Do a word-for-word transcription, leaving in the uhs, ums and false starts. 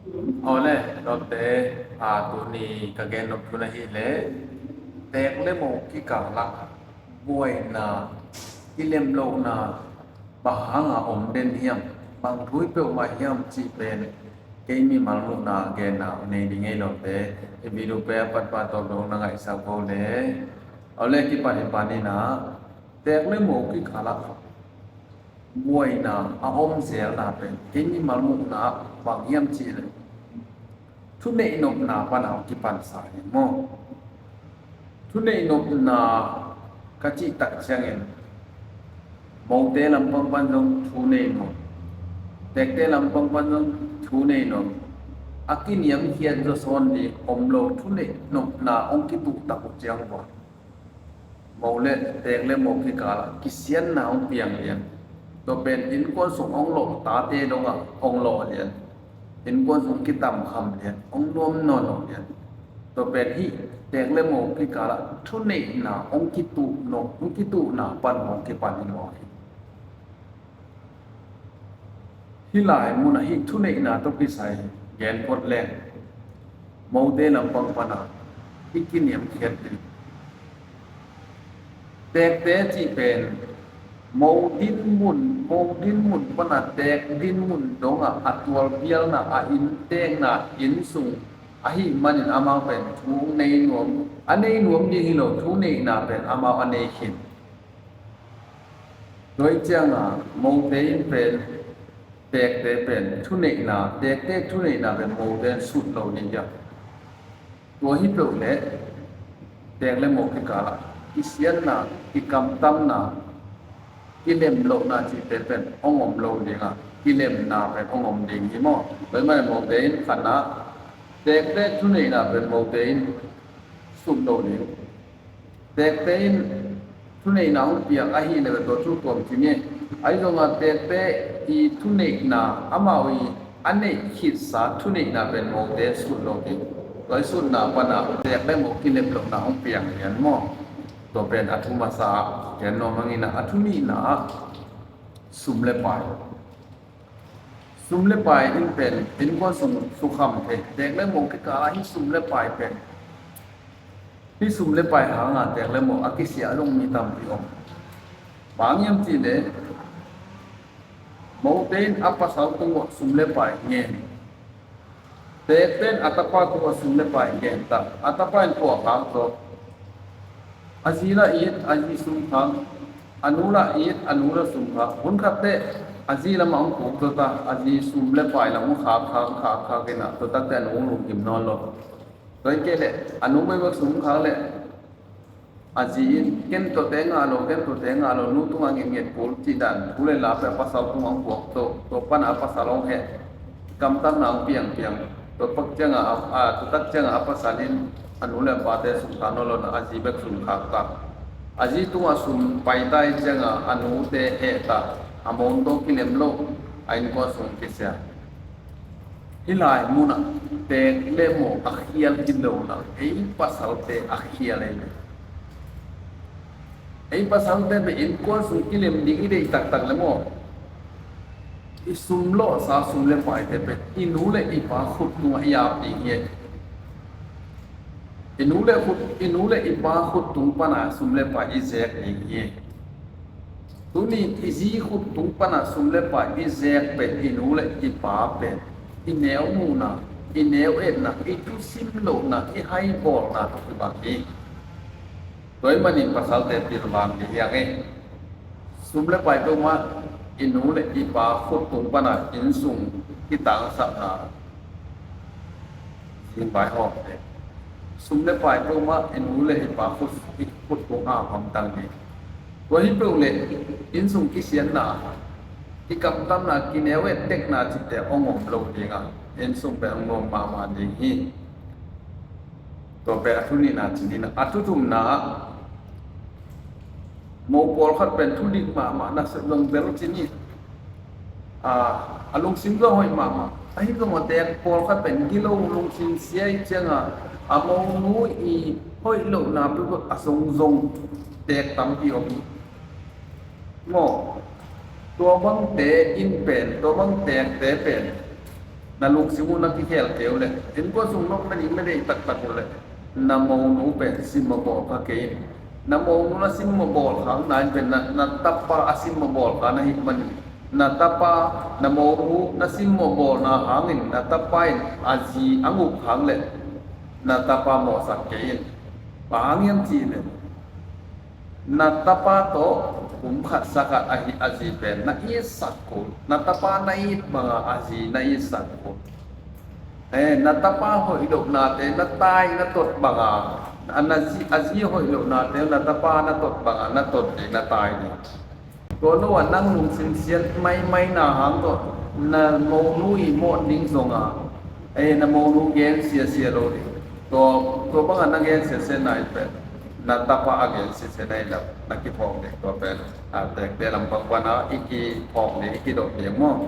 Awle, note, a, tuni ka gen nop thu na hi le, teek le mo kikal ah buaina, kilemlohna bang hanga om den hiam, bang thu hi peuhmah hiam cih pen kei mimal muhna genna nei ding ei. Note, i video pen a patpah tawh dong na ngaihsak bo le. Awle, kipan hi panin ah, teek le mo kikal ah buaina a om zelna pen kei mimal muhna ah bang hiam cih le, thuneih nopna pana hong kipansa hi maw? Thuneih nopna ka cih tak ciangin mote lampang pan zong thuneih nop, teekte lampang pan zong thuneih nop, a kiniamkhiat zawsawn ding om lo, thuneih nopna hong kituh tak uh ciang ua, mo le, teek le mo kikal ah kisianna hong piang lian. Tua pen innkuan sung hong lawh tate dongah hong lawh lian. Innkuan sung kitamkham lian, hong nuam nawn lo lian. Tua pen hih teek le mo kikal ah thuneihna hong kituh nop, hong kituhna pan hong kipan hi maw hi. Hih lai munah hih thuneihna tawh kisai gen phot leng, mote lampang pana i kiniamkhiat ding. Teekte cih pen mo dinmun, mo dinmun pana teek dinmun dongah a tualpialna, a innteekna, inn sung ahih manin amau pen thu nei nuam, a nei nuam ding hi lo, thuneihna pen amau a nei khin. Tua hi cianga mote in pen, teekte pen thuneihna, teekte thuneihna pen mote in sut lo ding hiam? Tua hi peuh leh teek le mo kikal ah kisianna, kikamtamna, kilemlohna cihte pen hong om lo ding a, kilemna pen hong om ding hi maw? Tua hi manin mote in khatna, teekte thuneihna pen mote in sut lo ding. Teekte in thuneihna hong piak ahih leh tua thu tuam ci ni. Ahi zongah teekte i thuneihna, amau i a neih khitsa thuneihna pen mote sut lo ding. Tua i sutna pana teek le mo kilemlohna hong piang lian maw? Tua pen a thu masa ah gen nuam hang in a, a thu nihna ah sum le pai. Sum le pai in pen innkuan sung sukham thei. Teek le mo kikal ah hih sum le pai pen, hih sum le pai hanga teek le mo a kisiah zong mi tampi om. Bang hiam cih leh mote in a pasal tungah sum le pai ngen. Teekte in a tapa tungah sum le pai ngen ta. A tapa in tua khak zaw. A zi lah it, a zi sum khak. A nu lah it, a nu lah sum khak. Hun khat teh a zi lamah hong puk zaw ta. A zi sum le pai lam hong khak, khak, khak, khak in a, tua tak teh a nu hong lungkim nawn lo. Tua hi kei leh a nu bek bek sum khak leh a zi in, "Ken tuate ngah lo, ken tuate ngah lo, nu tungah ngetnget kul," cih dan thu le la pen a pasal tungah hong puak to, tua pana a pasal hong heh, kamtamna hong piangpiang. Tua pak ciangah a, a, tua tak ciangah a pasal in a nu le a pate sum khak nawn lo in a zi bek sum khak ta. A zi tungah sum pai ta hi ciangah a nute heh ta, a mawng tawh kilem lo, a innkuan sung kisia. Hih lai munah teek le mo a khial hi lo na, ei pasalte a khial ei. Ei pasalte pen innkuan sung kilem ding i deih taktak le maw, i sum lawhsa sum le paite pen i nu le i pa khut tungah i ap ding hi. I nu le khut, i nu le i pa khut tung pana sum le pai i zek ding hi. Tuni i zi khut tung pana sum le pai i zek pen i nu le i pa pen i neu muhna, i neu etna, i thusim lohna, i haibawlna tawh kibang hi. Tua ahih manin pasalte pilvan ding hi hang e. Sum le pai peuhmah i nu le i pa khut tung pana innsung kitangsapna zing vai hawm le, sum le pai peuhmah i nu le i pa khut, i khut tung a hamtang ding. Tua hi peuh le innsung kisianna, kikamtamna, kineu ettekna cihte hong om lo ding a, innsung pen hong nuam mahmah ding hi. Tua pen a thu nihna ci ni. A thu thumna ah, mo pawlkhat pen thu dik mahmah, nasep zong tel ci ni. A, a lungsim zong hoih mahmah. Ahi zongah teek pawlkhat pen gilo lungsim sia i ciangah a monu i hoih lohna peuh a song zong teek tampi om hi. Maw, tua bangte in pen, tua bang teekte pen Na lungsim uh na kikhel kei uh leh, innkuan sung nong na nih na deih taktak uh leh, na monu pen simmawh bawl kha kei in. Na monu na simmawh bawl khak nai pen na, na tapa a simmawh bawl kha na hih manin, na tapa, na monu na simmawh bawlna hangin na tapa in a zi a nguk khak leh, na tapa mawhsak kei in. Bang hang hiam cih leh, na tapa tawh kum khat sa khat ahi a zi pen na itsak kul. Na tapa na it banga a zi na itsak kul. Eh, na tapa hoih lohnate na tai na tot banga, a na zi, a zi hoih lohnate na tapa na tot banga na tot ding, na tai ding. Tua lo a nang lungsim siat maimai na hang tawh na monu i mawh ding zonga, eh, na monu gen siasia lo ding. Tua, tua banga na gen siasia nai pen, na tapa a gen siasia nai lo, na kiphawk ding tua pen. A tekte lampang pana i kiphawk ding, i kidop ding maw.